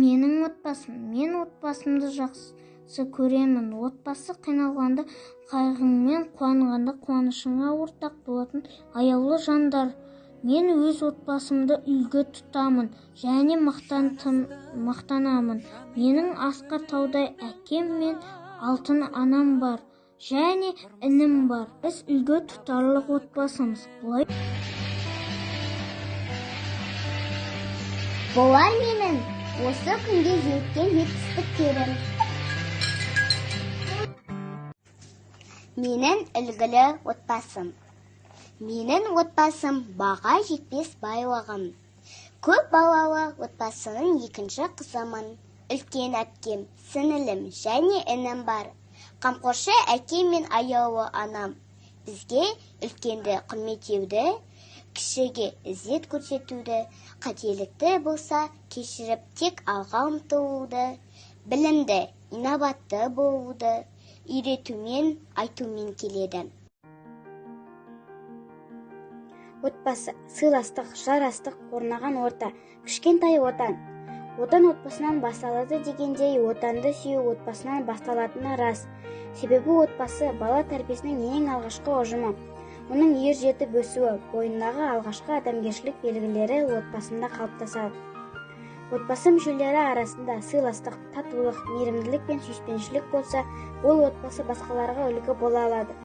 Менің отбасым. Мен отбасымды жақсы көремін. Отбасы қиналғанда қайғыңмен, қуанғанда қуанышыңа ортақ болатын аяулы жандар. Мен өз отбасымды үлгі тұтамын және мақтанамын. Менің асқар таудай әкем мен алтын анам бар және інім бар. Біз үлгі тұтарлық отбасымыз. Бұлар менің осы күнге жеткен жетістіктерім. Менің үлгілі отбасым. Менің отбасым баға жетпес байлығым. Көп балалы отбасының екінші қызымын. Үлкен әпкем, сіңілім және інім бар. Қамқоршы әкем мен аяулы анам бізге үлкенді құрметтеуді, кішіге ізет көрсетуді, қателікті болса кешіріп тек алға ұмтылуды, білімді, инабатты болуды үйретумен, айтумен келеді. Отбасы, сыйластық, жарастық орнаған орта, кішкентай отан. Отан отбасынан басталады дегендей, отанды сүю отбасынан басталатыны рас. Себебі отбасы бала тәрбиесінің ең алғашқы ұжымы. Оның ер жетіп өсуі, бойындағы алғашқы адамгершілік белгілері отбасында қалыптасады. Отбасы мүшелері арасында сыйластық, татулық, мейірімділік пен сүйіспеншілік болса, ол отбасы басқаларға үлгі бола алады.